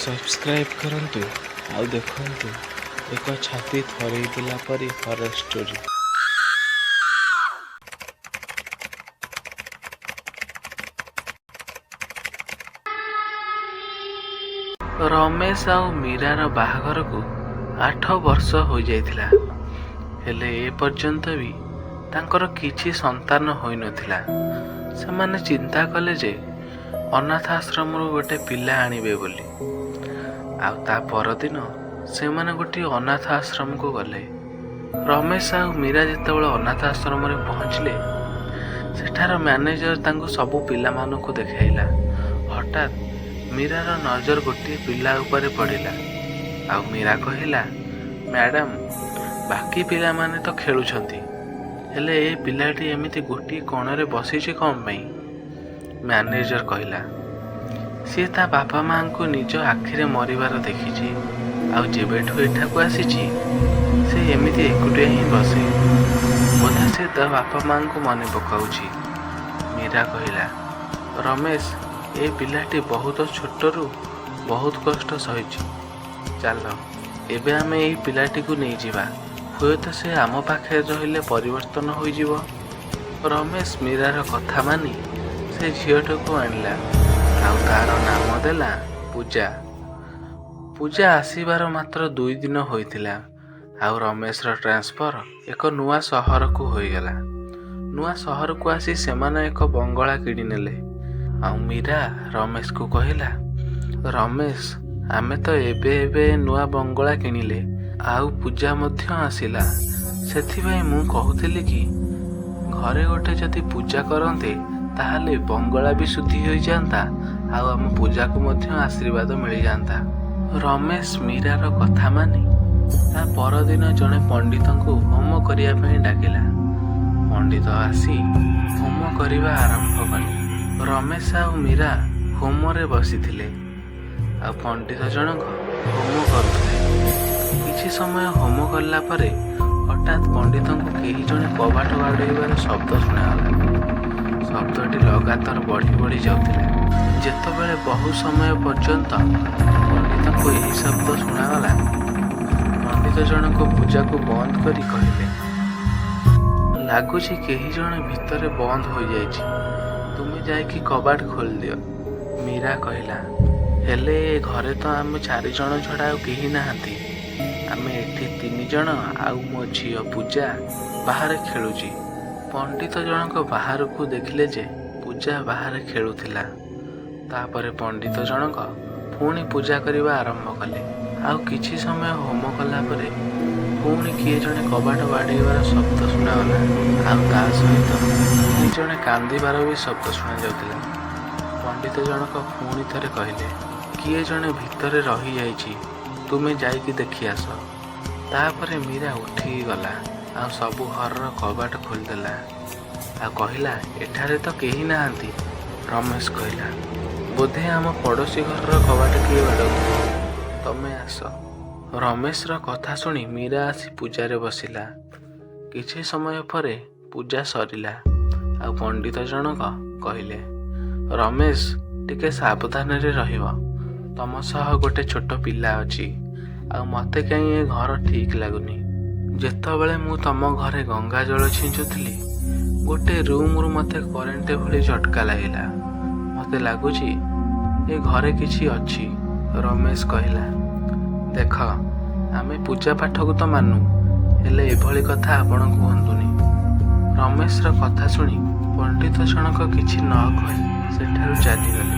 Subscribe କରନ୍ତୁ ଆଉ ଦେଖନ୍ତୁ ଏକ ଛାତି ଥରେଇ ଦେଲା ପରି ହରର ଷ୍ଟୋରି। ରମେଶ ଆଉ ମୀରାର ବାହାଘରକୁ 8 ବର୍ଷ ହୋଇଯାଇଥିଲା, ହେଲେ ଏ ପର୍ଯ୍ୟନ୍ତ ବି ତାଙ୍କର କିଛି ସନ୍ତାନ ହୋଇନଥିଲା। ସେମାନେ ଚିନ୍ତା କଲେ ଯେ ଅନାଥ ଆଶ୍ରମରୁ ଗୋଟେ ପିଲା ଆଣିବେ ବୋଲି। ଆଉ ତା ପରଦିନ ସେମାନେ ଗୋଟିଏ ଅନାଥ ଆଶ୍ରମକୁ ଗଲେ। ରମେଶ ଆଉ ମୀରା ଯେତେବେଳେ ଅନାଥ ଆଶ୍ରମରେ ପହଞ୍ଚିଲେ, ସେଠାର ମ୍ୟାନେଜର ତାଙ୍କୁ ସବୁ ପିଲାମାନଙ୍କୁ ଦେଖାଇଲା। ହଠାତ୍ ମୀରାର ନଜର ଗୋଟିଏ ପିଲା ଉପରେ ପଡ଼ିଲା ଆଉ ମୀରା କହିଲା, "ମ୍ୟାଡ଼ାମ, ବାକି ପିଲାମାନେ ତ ଖେଳୁଛନ୍ତି, ହେଲେ ଏ ପିଲାଟି ଏମିତି ଗୋଟିଏ କୋଣରେ ବସିଛି କ'ଣ ପାଇଁ?" ମ୍ୟାନେଜର କହିଲା, "ସିଏ ତା ବାପା ମାଆଙ୍କୁ ନିଜ ଆଖିରେ ମରିବାର ଦେଖିଛି ଆଉ ଯେବେଠୁ ଏଠାକୁ ଆସିଛି, ସେ ଏମିତି ଏକୁଟିଆ ହିଁ ବସେ। ବୋଧେ ସେ ତା ବାପା ମାଆଙ୍କୁ ମନେ ପକାଉଛି।" ମୀରା କହିଲା, "ରମେଶ, ଏ ପିଲାଟି ବହୁତ ଛୋଟରୁ ବହୁତ କଷ୍ଟ ସହିଛି। ଚାଲ, ଏବେ ଆମେ ଏଇ ପିଲାଟିକୁ ନେଇଯିବା। ହୁଏତ ସେ ଆମ ପାଖରେ ରହିଲେ ପରିବର୍ତ୍ତନ ହୋଇଯିବ।" ରମେଶ ମୀରାର କଥା ମାନି ସେ ଝିଅଟିକୁ ଆଣିଲା ଆଉ ତାର ନାମ ଦେଲା ପୂଜା। ପୂଜା ଆସିବାର ମାତ୍ର 2 ଦିନ ହୋଇଥିଲା ଆଉ ରମେଶର ଟ୍ରାନ୍ସଫର ଏକ ନୂଆ ସହରକୁ ହୋଇଗଲା। ନୂଆ ସହରକୁ ଆସି ସେମାନେ ଏକ ବଙ୍ଗଳା କିଣିନେଲେ ଆଉ ମୀରା ରମେଶକୁ କହିଲା, "ରମେଶ, ଆମେ ତ ଏବେ ଏବେ ନୂଆ ବଙ୍ଗଳା କିଣିଲେ ଆଉ ପୂଜା ମଧ୍ୟ ଆସିଲା। ସେଥିପାଇଁ ମୁଁ କହୁଥିଲି କି ଘରେ ଗୋଟେ ଯଦି ପୂଜା କରନ୍ତେ, ତାହେଲେ ବଙ୍ଗଳା ବି ଶୁଦ୍ଧି ହୋଇଯାଆନ୍ତା ଆଉ ଆମ ପୂଜାକୁ ମଧ୍ୟ ଆଶୀର୍ବାଦ ମିଳିଯାଆନ୍ତା।" ରମେଶ ମୀରାର କଥା ମାନି ତା ପରଦିନ ଜଣେ ପଣ୍ଡିତଙ୍କୁ ହୋମ କରିବା ପାଇଁ ଡାକିଲା। ପଣ୍ଡିତ ଆସି ହୋମ କରିବା ଆରମ୍ଭ କଲେ। ରମେଶ ଆଉ ମୀରା ହୋମରେ ବସିଥିଲେ ଆଉ ପଣ୍ଡିତ ଜଣକ ହୋମ କରୁଥିଲେ। କିଛି ସମୟ ହୋମ କଲା ପରେ ହଠାତ୍ ପଣ୍ଡିତଙ୍କୁ କେହି ଜଣେ କବାଟ ବାଡ଼େଇବାର ଶବ୍ଦ ଶୁଣାଗଲା। ଶବ୍ଦଟି ଲଗାତାର ବଢ଼ି ବଢ଼ି ଯାଉଥିଲା। ଯେତେବେଳେ ବହୁ ସମୟ ପର୍ଯ୍ୟନ୍ତ ପଣ୍ଡିତଙ୍କୁ ଏହି ଶବ୍ଦ ଶୁଣାଗଲା, ପଣ୍ଡିତ ଜଣକ ପୂଜାକୁ ବନ୍ଦ କରି କହିଲେ, "ଲାଗୁଛି କେହି ଜଣେ ଭିତରେ ବନ୍ଦ ହୋଇଯାଇଛି। ତୁମେ ଯାଇକି କବାଟ ଖୋଲିଦିଅ।" ମୀରା କହିଲା, "ହେଲେ ଏ ଘରେ ତ ଆମେ ଚାରିଜଣ ଛଡ଼ା ଆଉ କେହି ନାହାନ୍ତି। ଆମେ ଏଠି ତିନି ଜଣ ଆଉ ମୋ ଝିଅ ପୂଜା ବାହାରେ ଖେଳୁଛି।" ପଣ୍ଡିତ ଜଣକ ବାହାରକୁ ଦେଖିଲେ ଯେ ପୂଜା ବାହାରେ ଖେଳୁଥିଲା। ତାପରେ ପଣ୍ଡିତ ଜଣକ ପୁଣି ପୂଜା କରିବା ଆରମ୍ଭ କଲେ। ଆଉ କିଛି ସମୟ ହୋମ କଲା ପରେ ପୁଣି କିଏ ଜଣେ କବାଟ ବାଡ଼େଇବାର ଶବ୍ଦ ଶୁଣାଗଲା ଆଉ ତା ସହିତ କିଏ ଜଣେ କାନ୍ଦିବାର ବି ଶବ୍ଦ ଶୁଣାଯାଉଥିଲା। ପଣ୍ଡିତ ଜଣକ ପୁଣି ଥରେ କହିଲେ, "କିଏ ଜଣେ ଭିତରେ ରହିଯାଇଛି, ତୁମେ ଯାଇକି ଦେଖି ଆସ।" ତାପରେ ମୀରା ଉଠିକି ଗଲା ଆଉ ସବୁ ଘରର କବାଟ ଖୋଲିଦେଲା ଆଉ କହିଲା, "ଏଠାରେ ତ କେହି ନାହାନ୍ତି।" ରମେଶ କହିଲା, "ବୋଧେ ଆମ ପଡ଼ୋଶୀ ଘରର କବାଟ କିଏ ବାଡ଼ଉଥିବ। ତମେ ଆସ।" ରମେଶର କଥା ଶୁଣି ମୀରା ଆସି ପୂଜାରେ ବସିଲା। କିଛି ସମୟ ପରେ ପୂଜା ସରିଲା ଆଉ ପଣ୍ଡିତ ଜଣକ କହିଲେ, "ରମେଶ, ଟିକେ ସାବଧାନରେ ରହିବ। ତମ ସହ ଗୋଟେ ଛୋଟ ପିଲା ଅଛି ଆଉ ମୋତେ କାହିଁ ଏ ଘର ଠିକ୍ ଲାଗୁନି। ଯେତେବେଳେ ମୁଁ ତମ ଘରେ ଗଙ୍ଗା ଜଳ ଛିଞ୍ଚୁଥିଲି, ଗୋଟେ ରୁମରୁ ମୋତେ କରେଣ୍ଟ ଭଳି ଝଟକା ଲାଗିଲା। ମୋତେ ଲାଗୁଛି ଏ ଘରେ କିଛି ଅଛି।" ରମେଶ କହିଲା, "ଦେଖ, ଆମେ ପୂଜା ପାଠକୁ ତ ମାନୁ, ହେଲେ ଏଭଳି କଥା ଆପଣ କୁହନ୍ତୁନି।" ରମେଶର କଥା ଶୁଣି ପଣ୍ଡିତ ଜଣକ କିଛି ନ କହି ସେଠାରୁ ଚାଲିଗଲେ।